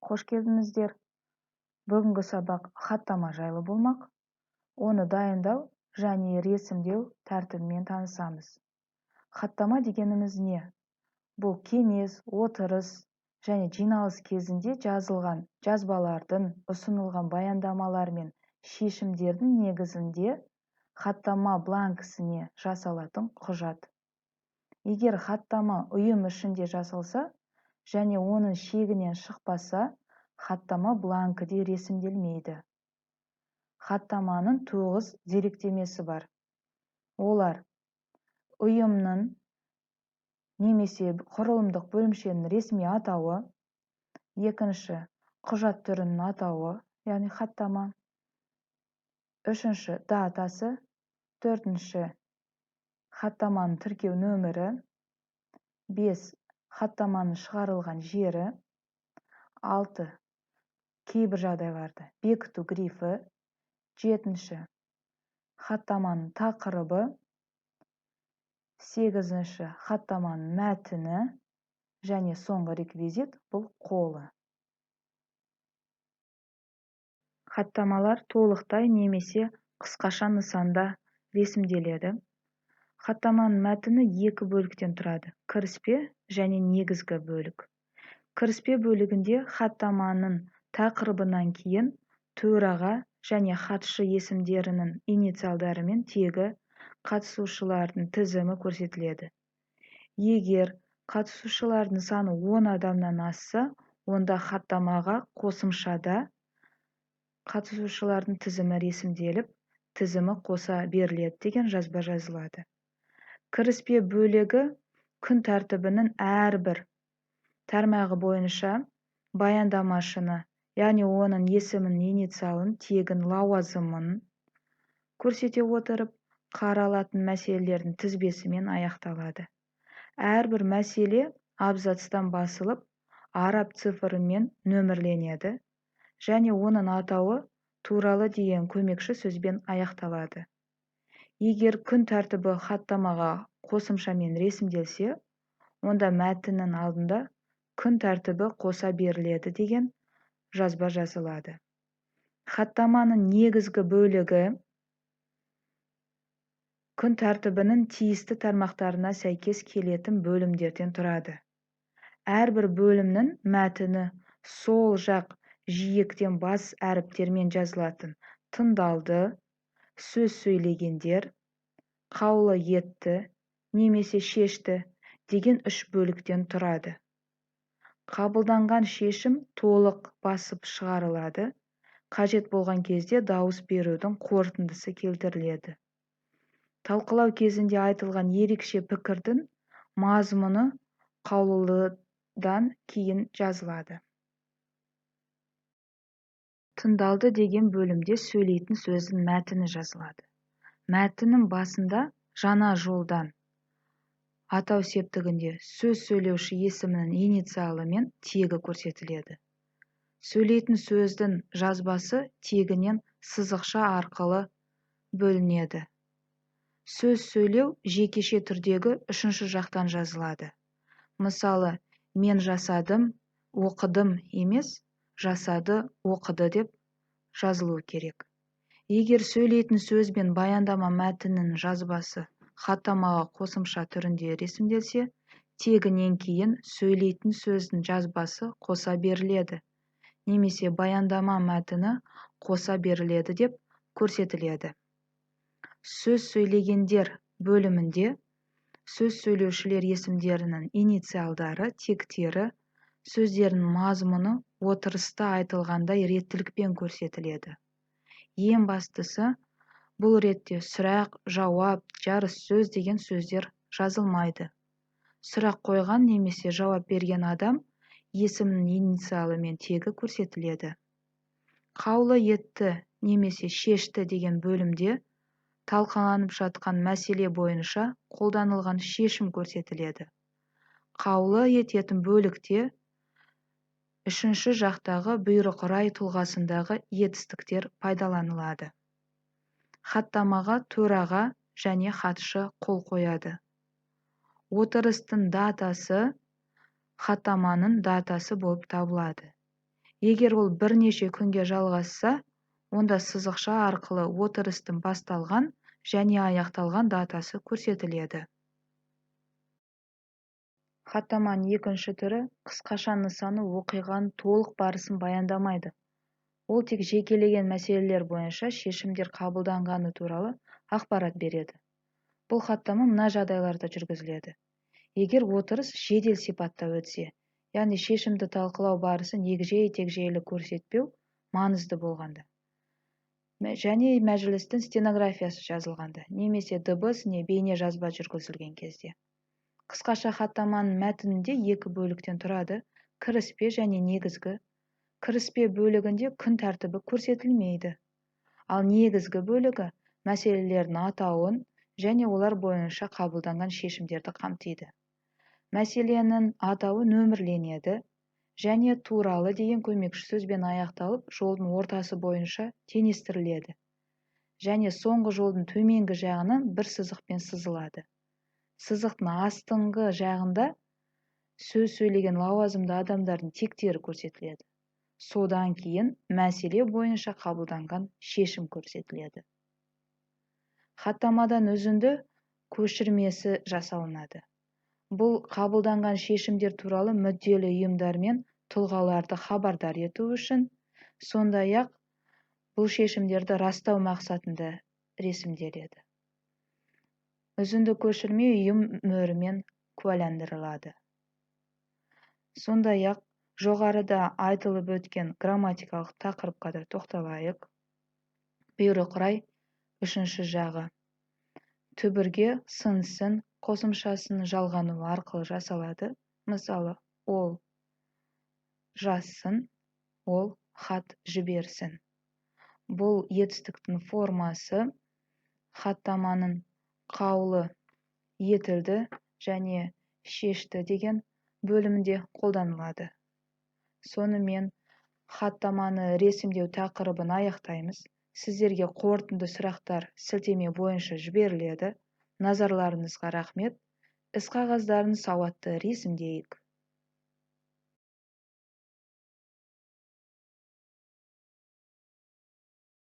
Қош келдіңіздер! Бүгінгі сабақ хаттама жайлы болмақ. Оны дайындау және ресімдеу тәртібімен танысамыз. Хаттама дегеніміз не? Бұл кеңес, отырыс және жиналыс кезінде жазылған жазбалардың, ұсынылған баяндамалар мен шешімдердің негізінде хаттама бланкісіне жасалатын құжат. Егер хаттама ұйым ішінде жасалса және оның шегінен шықпаса, хаттама бланкіде ресімделмейді. Хаттаманың 9 деректемесі бар. Олар: ұйымның немесе құрылымдық бөлімшенің ресми атауы, екінші, құжат түрінің атауы, яғни хаттама, үшінші, датасы, төртінші, хаттаманың тіркеу нөмірі, 5, хаттаманың шығарылған жері, 6, кейбір жағдайларда бекіту грифі, 7, хаттаманың тақырыбы, 8, хаттаманың мәтіні және соңғы реквизит бұл қолы. Хаттамалар толықтай немесе қысқаша нысанда ресімделеді. Хаттаманың мәтіні екі бөліктен тұрады: кіріспе және негізгі бөлік. Кіріспе бөлігінде хаттаманың тақырыбынан кейін төраға және хатшы есімдерінің инициалдары мен тегі, қатысушылардың тізімі көрсетіледі. Егер қатысушылардың саны 10 адамнан асса, онда хаттамаға қосымшада қатысушылардың тізімі ресімделіп, тізімі қоса беріледі деген жазба жазылады. Кіріспе бөлігі күн тәртібінің әрбір тармағы бойынша баяндамашыны, яғни оның есімін, инициалын, тегін, лауазымын көрсете отырып, қаралатын мәселелердің тізбесімен аяқталады. Әрбір мәселе абзацтан басылып, араб цифрымен нөмірленеді және оның атауы туралы деген көмекші сөзбен аяқталады. Егер күн тәртібі хаттамаға қосымшамен ресімделсе, онда мәтіннің алдында күн тәртібі қоса беріледі деген жазба жазылады. Хаттаманың негізгі бөлігі күн тәртібінің тиісті тармақтарына сәйкес келетін бөлімдерден тұрады. Әрбір бөлімнің мәтіні сол жақ жиектен бас әріптермен жазылатын тыңдалды, сөз сөйлегендер, қаулы етті немесе шешті деген үш бөліктен тұрады. Қабылданған шешім толық басып шығарылады, қажет болған кезде дауыс берудің қорытындысы келтіріледі. Талқылау кезінде айтылған ерекше пікірдің мазмұны қаулыдан кейін жазылады. Тыңдалды деген бөлімде сөйлейтін сөздің мәтіні жазылады. Мәтіннің басында жаңа жолдан атау септігінде сөз сөйлеуші есімінің инициалы мен тегі көрсетіледі. Сөйлейтін сөздің жазбасы тегінен сызықша арқылы бөлінеді. Сөз сөйлеу жекеше түрдегі үшінші жақтан жазылады. Мысалы, мен жасадым, оқыдым емес, жасады, оқыды деп жазылу керек. Егер сөйлейтін сөз бен баяндама мәтінінің жазбасы хаттамаға қосымша түрінде ресімделсе, тегінен кейін сөйлейтін сөздің жазбасы қоса беріледі немесе баяндама мәтіні қоса беріледі деп көрсетіледі. Сөз сөйлегендер бөлімінде сөз сөйлеушілер есімдерінің инициалдары, тектері, сөздерінің мазмұны отырыста айтылғандай реттілікпен көрсетіледі. Ең бастысы, бұл ретте сұрақ, жауап, жарыс сөз деген сөздер жазылмайды. Сұрақ қойған немесе жауап берген адам есімінің инициалы мен тегі көрсетіледі. Қаулы етті немесе шешті деген бөлімде талқыланып жатқан мәселе бойынша қолданылған шешім көрсетіледі. Қаулы ететін бөлікте үшінші жақтағы бұйрық рай тұлғасындағы етістіктер пайдаланылады. Хаттамаға төраға және хатшы қол қояды. Отырыстың датасы хаттаманың датасы болып табылады. Егер ол бірнеше күнге жалғасса, онда сызықша арқылы отырыстың басталған және аяқталған датасы көрсетіледі. Хаттаманың екінші түрі қысқаша нысаны оқиғаның толық барысын баяндамайды. Ол тек жекелеген мәселелер бойынша шешімдер қабылданғаны туралы ақпарат береді. Бұл хаттама мына жағдайларда жүргізіледі. Егер отырыс жедел сипатта өтсе, яғни шешімді талқылау барысын егжей-тегжейлі көрсетпеу маңызды болғанда және мәжілістің стенографиясы жазылғанда немесе дыбыс не бейне жазба жүргізілген кезде. Қысқаша хаттаманың мәтінінде екі бөліктен тұрады: кіріспе және негізгі. Кіріспе бөлігінде күн тәртібі көрсетілмейді, ал негізгі бөлігі мәселелердің атауын және олар бойынша қабылданған шешімдерді қамтиды. Мәселенің атауы нөмірленеді және «туралы» деген көмекші сөзбен аяқталып, жолдың ортасы бойынша теңестіріледі және соңғы жолдың төменгі жағынан бір сызықпен сызылады. Сызықтың астыңғы жағында сөз сөйлеген лауазымды адамдардың тектері көрсетіледі. Содан кейін мәселе бойынша қабылданған шешім көрсетіледі. Хаттамадан үзінді көшірмесі жасалынады. Бұл қабылданған шешімдер туралы мүдделі ұйымдар мен тұлғаларды хабардар ету үшін, сондай-ақ бұл шешімдерді растау мақсатында ресімделеді. Үзінді көшірме ұйым мөрімен куәландырылады. Сондай-ақ жоғарыда айтылып өткен грамматикалық тақырыпқа да тоқталайық. Бұйрық рай үшінші жағы түбірге сын, сін қосымшасының жалғануы арқылы жасалады. Мысалы, ол жазсын, ол хат жіберсін. Бұл етістіктің формасы хаттаманың қаулы етілді және шешті деген бөлімінде қолданылады. Сонымен, хаттаманы ресімдеу тақырыбын аяқтаймыз. Сіздерге қорытынды сұрақтар сілтеме бойынша жіберіледі. Назарларыңызға рахмет. Іс қағаздарын сауатты ресімдейік.